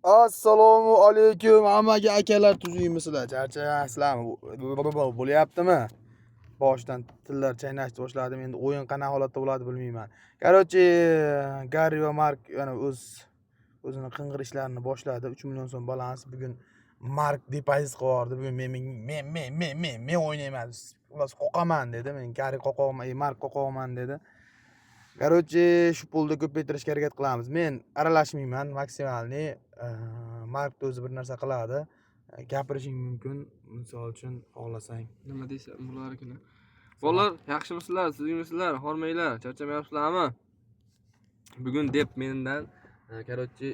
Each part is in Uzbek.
Assalomu alaykum hammaga akalar, tuzukmisizlar? Charchayapsizlarmi? Bo'lyaptimi? Boshidan tillar chaynashni boshladim. Endi o'yin qanaqa holatda bo'ladi bilmayman. Короче, Garri va Mark yana o'zini qing'ir ishlarini boshladi. 3 million so'm balans. Bugun Mark depozit qilib yubordi. Bugun men men men men men men o'ynayman. Xullas qoqaman dedi. Men Garri qoqoqman, Mark qoqoqman dedi. Короче, shu pulni ko'paytirishga harakat qilamiz. Men aralashmayman maksimalniy. Mark o'zi bir narsa qiladi. Gapirishing mumkin, misol uchun xohlasang. Nima deysan bularkini? Bolalar, yaxshimisizlar, tuzukmisizlar, hormanglar, charchamayapsizlarmi? Bugun deb mendan, короче,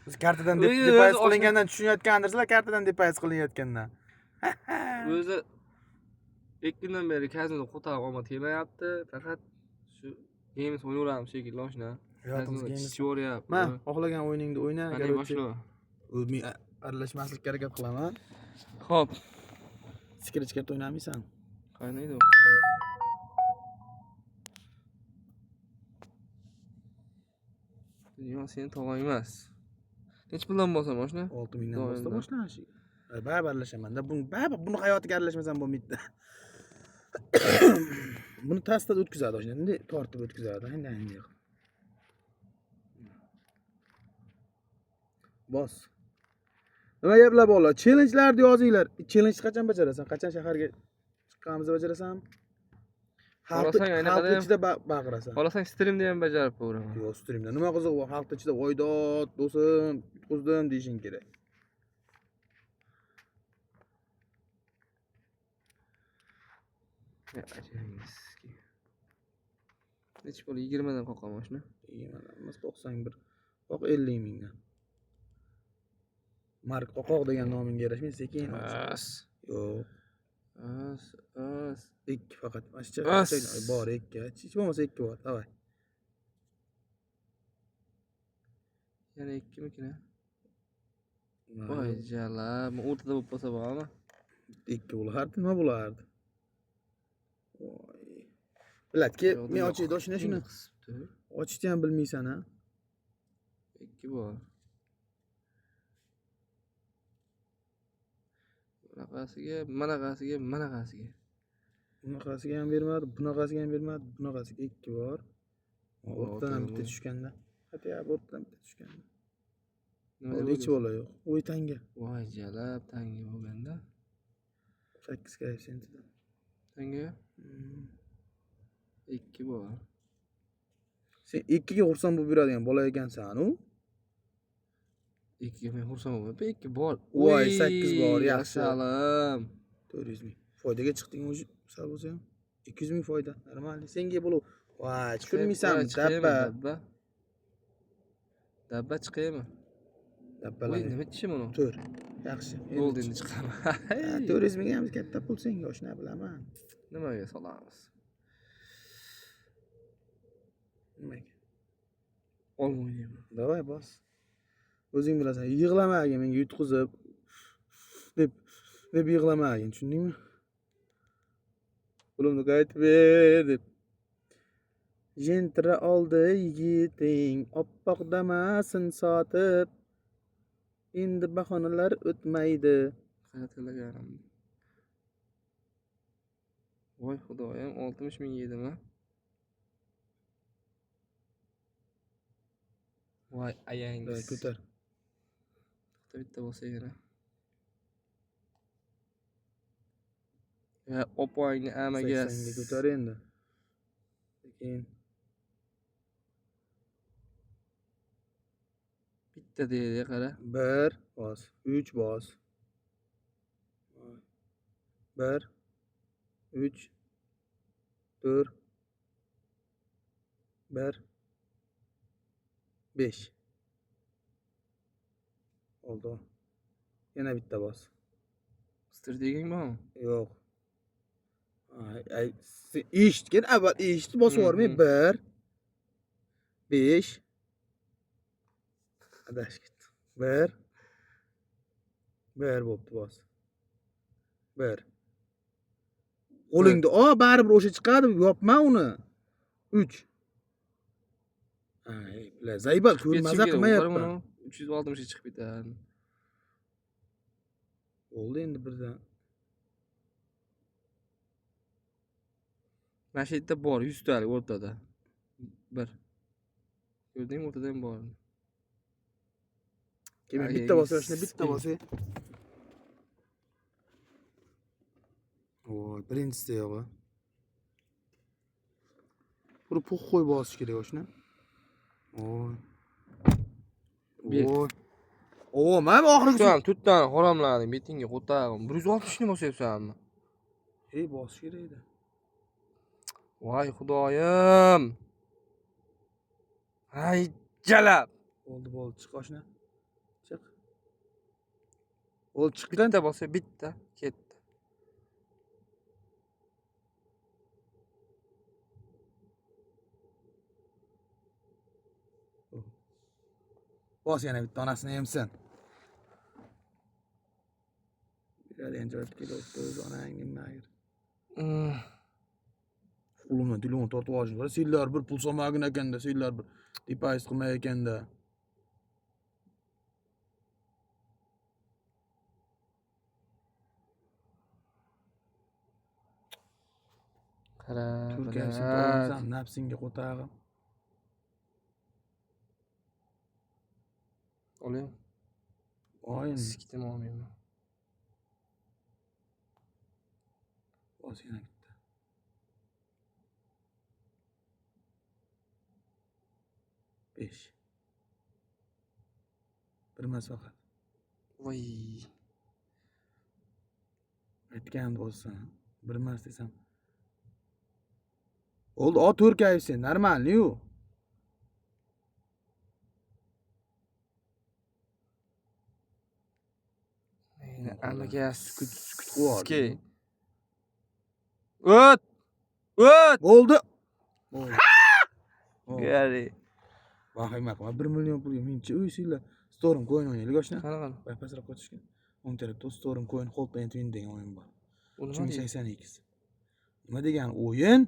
Biz kartadan O'zi depozit o'zi qilingandan tushunayotgandirsizlar, kartadan depozit qilinayotgandan. O'zi 2 kundan beri kazino qo'taq omad kelmayapti. Faqat shu games o'ynayveramiz shekilli oshna. Hayotimiz games. Chichib yuboryapti. Ma, xohlagan o'yiningni o'yna, Qani короче. boshla. Men aralashmaslikka harakat qilaman. Xo'p. Scratch karta o'ynamaysan. Qani edi u? Dunyo seni tog'ang emas. Nechi puldan bo'lsa oshna? 6 mingdan Doimda. bo'lsa boshlanishi. Baribir aralashaman-da. Buni baribir buni hayotiga aralashmasam bo'lmaydi. Buni tas-tas o'tkazadi oshna. Bunday tortib o'tkazadi. Endi endi. Bos. Nima gaplar bolalar? Challengelarni yozinglar. Challenge qachon bajarasan? Qachon shaharga chiqqanimizda bajarasan? Xalq Xohlasang ayni xalq qadam- ichida baqirasan. Xohlasang streamda ham bajarib ko'raman. Yo'q, streamda nima qizig'i bor? Xalq ichida voydod, do'stim, yutqizdim deyishing kerak. Nechi pul? 20 dan qoqaman oshna. 20 emas, 91. Qoq 50 mingdan. Mark qoqoq degan nomingga yarashmaydi, sekin. As. Yo'q, As, as. 2 faqat. Mana shu As. bor 2. Hech bo'lmasa 2 bor. Давай. Yana 2 mikin a? Voy jalab, o'rtada bo'lib qolsa bormi? 2 bo'lardi, nima bo'lardi? Voy. Biladki, men ochay doshina shuni. Qisibdi. Ochishni ham bilmaysan a? 2 bor. Bunaqasiga, manaqasiga, manaqasiga. Bunaqasiga ham bermadi, bunaqasiga ham bermadi, bunaqasiga 2 bor. O'rtadan ham bitta tushganda. Hatto o'rtadan bitta tushganda. Nima Bo'ldi, deb hech bola yo'q. O'y tanga. Voy jalab, tanga bo'lganda. 8 koeffitsiyentidan. Tanga 2 bor. Sen 2 ga xursand bo'lib yuradigan bola ekansan u. 2 ga men xursand bo'lmayman. 2 bor. Voy, 8 bor, yaxshi. Asalim. 400 ming. Foydaga chiqding o'zi, sal bo'lsa ham. 200 ming foyda. Normal. Senga bo'lib. Voy, tushunmaysanmi? Chiqaymi, Dabba. Dabba. Dabba chiqaymi? Voy, Dabbalar. nima tishim uni? 4. Yaxshi. Bo'ldi, endi chiqaman. 400 ming ham katta pul senga, oshna bilaman. Nimaga solamiz? Nimaga? Olma o'ynayman. Давай bos. O'zing bilasan, yig'lamagin menga yutqizib deb yig'lamagin, tushundingmi? Pulimni qaytib ber deb. Jentra oldi yigiting, oppoq damasin sotib. Endi bahonalar o'tmaydi. Qayerda? Voy xudoyim, 60 ming yedimi? Voy ayangiz. Ko'tar. Bitta bitta bo'lsa yana. Ya opangni amaga. 80 ga ko'tar endi. Keyin Bitta deydi, qara. 1 bos, 3 bos. 1 3 4 1 5 oldi. Yana bitta bos. Strateging bormi? Yo'q. Ay, ay, sen eshitgin, avval eshitib bosib yubormay. 1 5 adashib ketdim. 1 1 bo'pti, bos. 1 Qo'lingda, o, baribir o'sha chiqadi, yopma uni. 3 Ay, zaybal ko'r, maza Ketishim kerak, qilmayapman. uni. 360 ga chiqib ketadi. Bo'ldi endi birdan. Mana shu yerda bor 100 talik o'rtada. Bir. Ko'rdingmi, o'rtada ham bor. Keyin bitta bosa, shuni bitta bosa. Voy, birinchisida yo'q. Buni pux qo'yib bosish kerak o'shni. Voy. Voy. O, mana oxirgi ham to'rttani haromladim, betingga qo'tag'im. 160 ni bosyapsanmi? Ey, bosish kerak edi. Voy xudoyim. Ay, jalab. Bo'ldi, bo'ldi, chiq oshna. Chiq. Bo'ldi, chiqdi. Bitta bosa, bitta ketdi. Bos yana bitta onasini emsin. Beradigan joy kelyapti o'zi onangni magir. Qo'limdan telefon tortib olishni qara, senlar bir pul solmagin ekanda, senlar bir depozit qilmay ekanda. Qara, Turkiyasi nafsingga qo'tag'im. Olayım. Oy endi. Siktim olmayman. Bos yana bitta. 5. Bir emas faqat. Voy. Aytgan bo'lsam, bir emas desam. Bo'ldi, o to'rkayiv sen, normalniy-u. Amaga sukut qilib. O't! O't! Bo'ldi. Bo'ldi. Gari. Vahima qilma, 1 million pulga mincha uysinglar. Storm coin o'ynaylik oshna. Qanaqa? Bay pastroq qochishgan. O'ng tarafda Storm coin Hold and Win degan o'yin bor. 3082. Nima degani o'yin?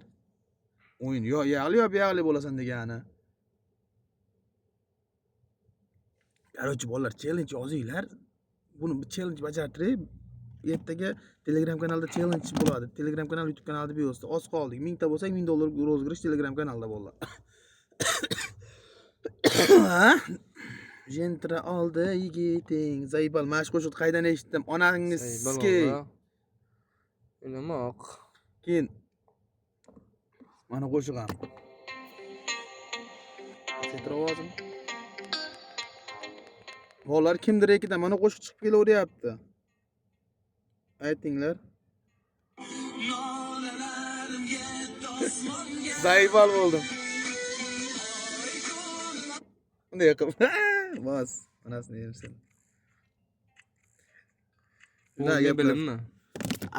O'yin yo yag'li yo beyag'li bo'lasan degani. Короче, bolalar challenge yozinglar. Buni bir challenge bajartirib, ertaga Telegram kanalda challenge bo'ladi. Telegram kanal, YouTube kanalida biosta. Oz qoldik. 1000 ta bo'lsak, $1000 rozыгрыш Telegram kanalda bo'ladi. Jentra oldi yigiting. Zaybal, mana shu qo'shiqni qaydan eshitdim? Onangiz sizga. O'ylamoq. Keyin mana qo'shiq ham. Setra ovozim. Bolalar kimdir ekidan mana qo'shiq chiqib kelaveryapti. Aytinglar. Zaybal bo'ldim. Bunday qilib. Bos, onasini yemsin. Bunga bilimmi?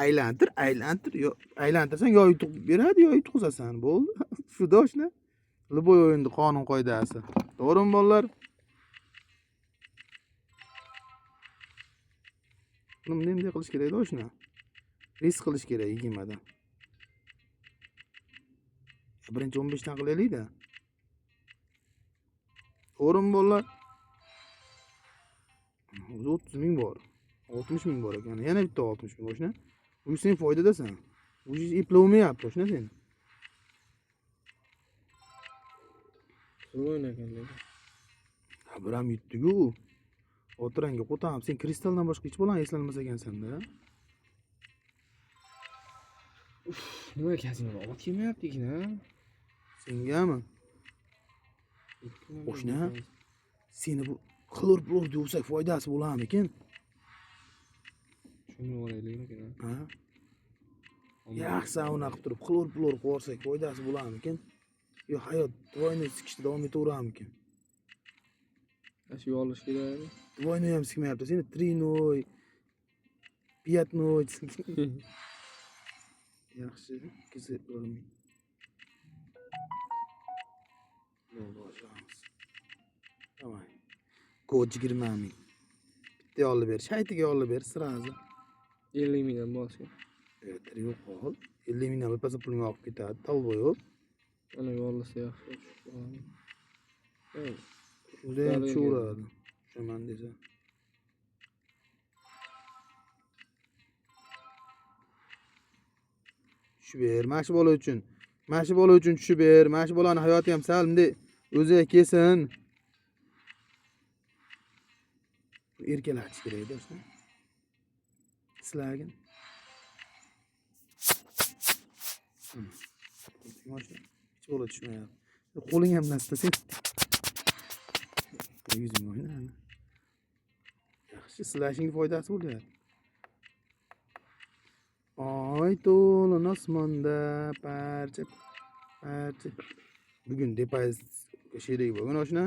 Aylantir, aylantir, yo aylantirsang yo yutuq beradi, yo yutqazasan, bo'ldi. Shu doshni. Любой o'yinda qonun qoidasi. To'g'rimi bolalar? Buni bunday qilish kerak-da o'shni. Risk qilish kerak 20 dan. Birinchi 15 dan qilaylik-da. To'g'rimi bolalar? O'zi 30 ming bor. 60 ming bor ekan. Yana bitta 60 ming o'shni. U sen foydadasan. U eplovmayapti o'shni sen. Zo'r o'ynaganlar. Ha, bir ham yutdi-ku. O'tiranga qo'tam, sen kristaldan boshqa hech bolani eslanmas ekansan-da. Uf, nima kazino ot kelmayapti ekan-a? Sengami? O'shna. Seni bu xlor-plor yuvsak foydasi bo'larmikin? Shuni olaylikmikin? Ha? Yaxshi sauna qilib turib, xlor-plor qo'ysak foydasi bo'larmikin? Yo hayot двойной sikishda davom etaverarmikin? Shu olish kerakmi? Двойной ham sikmayapti. Seni тройной, пятной. Yaxshi, 240 ming. Bo'ldi, oshiramiz. Давай. Kod 20 ming. Bitta olib ber, shaytiga olib ber, sirazi. 50 mingdan bosing. Evet, yo'q qol. 50 mingdan birpasda puling oqib ketadi, talboy. Ana yo'llasa yaxshi. Shunda ham tushaveradi. Tushaman desa. Tushib ber, mana shu bola uchun. Mana shu bola uchun tushib ber. Mana shu bolani hayoti ham sal bunday o'ziga kelsin. Erkalatish kerak do'stlar. Sizlarga. Hech bola tushmayapti. Qo'ling ham nasta sen. Yuzing o'yna. Yaxshi, silashing foydasi bo'lyapti. Oy to'lin osmonda parcha parcha. Bugun depozit sherik bo'lgan oshna.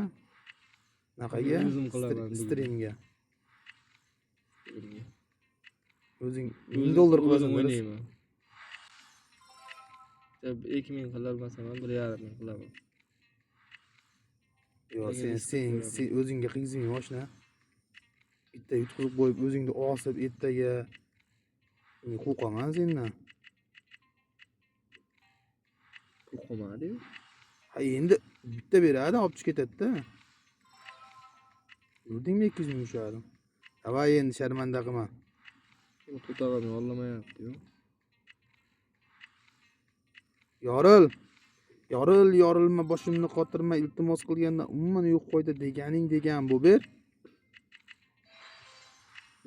Naqaga? O'zim qilaman. Streamga. O'zing $1000 qilasan, o'ynayman. 2000 qilolmasam ham 1,5 ming qilaman. Yo'q, sen o'zingga qilgizming oshna. Bitta yutqizib qo'yib o'zingni osib ertaga men qo'rqaman sendan. Qo'rqmadi. Ha, endi bitta beradi, olib chiqib ketadi-da. Ko'rdingmi 200 ming ushladim. Davay endi sharmanda qilma. To'tag'im yollamayapti-yu. Yoril. Yoril, yorilma, boshimni qotirma, iltimos qilganda umuman yo'q qo'ydi deganing degan bu ber.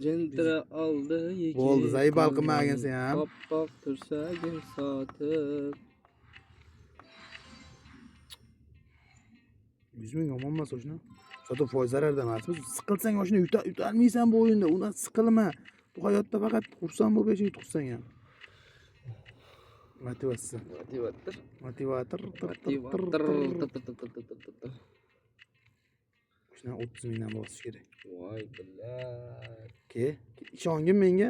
Jentra oldi yigit. Bo'ldi, zaybal qilmagin sen ham. Oppoq tursagin sotib. 100 ming yomon emas o'shni. Sotib foiz zararda emasmiz. Siqilsang o'shni yutalmaysan bu o'yinda. Undan siqilma. Bu hayotda faqat xursand bo'lib yasha, yutqizsang ham. Motivatsiya. Motivator. Motivator. Motivator. Shundan 30 mingdan bosish kerak. Voy billah. Ke, ishongin menga.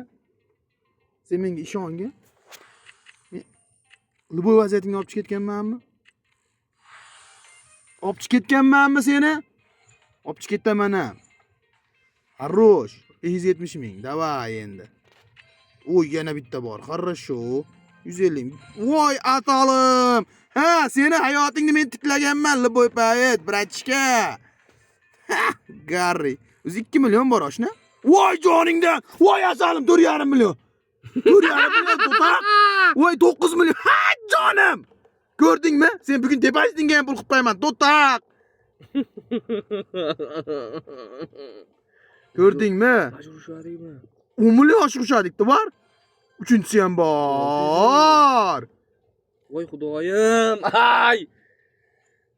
Sen menga ishongin. Men любой vaziyatingni olib chiqib ketganmanmi? Olib chiqib ketganmanmi seni? Olib chiqib ketaman ha. Хорош. 570 ming. Davay endi. Uy, yana bitta bor. Хорошо. 150 ming. Voy atalim. Ha, seni hayotingni men tiklaganman, любой payt, bratishka. Garri. O'zi 2 million bor oshna. Voy joningdan. Voy asalim, 4,5 million. 4,5 million to'taq. Voy 9 million. Ha, jonim. Ko'rdingmi? Sen bugun depozitingga ham pul qilib qo'yaman, to'taq. Ko'rdingmi? Majbur ushladingmi? 10 million oshiq ushladik-da bor. Uchinchisi ham bor. Voy xudoyim. Ay!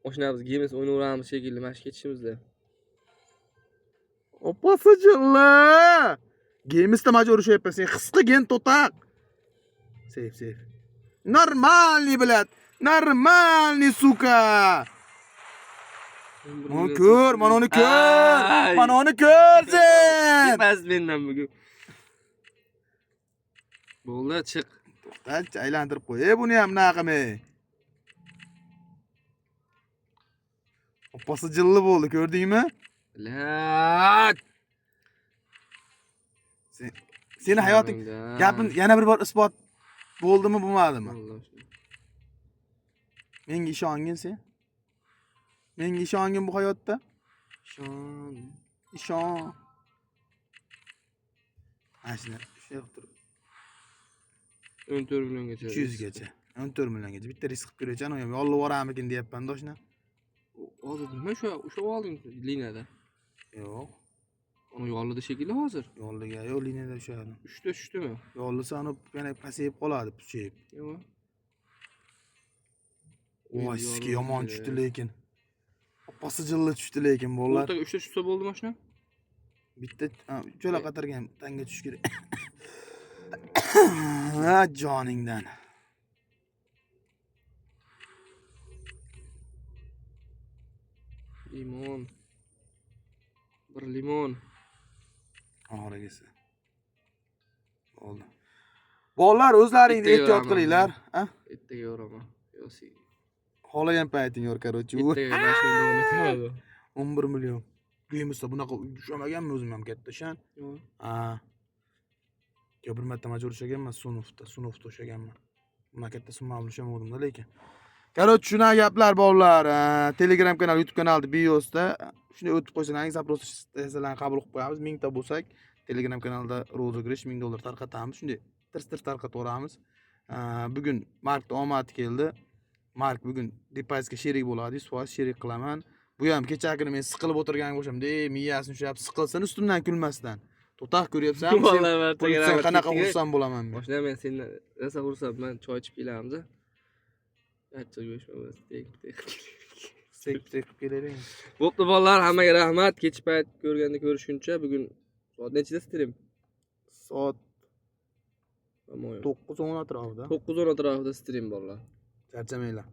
Oshna biz games o'ynayveramiz shekilli, mana shu ketishimizda. Opasi jilla. Gamesda majbur ushlayapman, sen his qilgin to'taq. Seyf, seyf. Нормальный, блядь. Нормальный, сука. Mana ko'r, mana uni ko'r. Mana uni ko'r sen. Depozit mendan bugun. Bo'ldi, chiq. To'xta, aylantirib qo'y. Buni ham nima qilmay. Opasi jilli bo'ldi, ko'rdingmi? Lat. Seni hayoting gapim yana bir bor isbot bo'ldimi, bo'lmadimi? Menga ishongin sen. Menga ishongin bu hayotda. Ishon. Ishon. Mana shuni qilib turib. 14 milliongacha. 200 gacha. 14 milliongacha bitta risk qilib ko'raychi, ana ham yollab yuboramikin deyapman doshna. Hozir nima shu o'sha olding liniyada? Yo'q. Uni yolladi shekilli hozir. Yolliga yo'q, liniyada ushladim. 3 ta tushdimi? Yollasa uni yana pasayib qoladi, puchayib. Yo'q. Voy, sizga yomon tushdi lekin. Opasi jilli tushdi lekin bolalar. O'rtaga 3 ta tushsa bo'ldi mashina. Bitta uchala qatorga ham tanga tushish kerak. Ha, joningdan. Limon. Bir limon. Oxirgisi. Bo'ldi. Bolalar o'zlaringni ehtiyot qilinglar, ha? Ertaga yoraman. Yo'q. Xohlagan payting yor, короче. Ertaga mashina davom etadi. 11 million. Gamesda bunaqa ushlamaganman o'zim ham katta shan. Yo'q. Ha. Yo bir marta majbur ushlaganman, Sunovda ushlaganman. Bunaqa katta summa ushlamadim-da lekin. Короче, shunaqa gaplar, bolalar. Telegram kanal, YouTube kanalni biosda shunday o'tib qo'ysalaring, запрос sizlarni qabul qilib qo'yamiz. 1000 ta bo'lsak, Telegram kanalda розыгрыш $1000 tarqatamiz. Shunday tirs tirs tarqatib yuboramiz. Bugun Markni omadi keldi. Mark bugun depozitga sherik bo'ladi, 100% sherik qilaman. Bu ham kechagi kuni men siqilib o'tirganga o'xshamdi, miyasini ushlab siqilsin ustimdan kulmasdan. To'taq, ko'ryapsanmi? Sen Vallahi barchaga pul utsang rahmat. qanaqa Ketdik. xursand bo'laman men. Boshida men sendan rosa xursandman. Choy ichib kelamiz. Achchiq go'sht tek tek. Sek sek qilib kelaylik. Bo'pti, bolalar, hammaga rahmat. Kech payt ko'rganda ko'rishguncha. Bugun soat nechida stream? Soat По-моему. 9:10 atrofida. 9:10 atrofida stream, bolalar. Charchamanglar.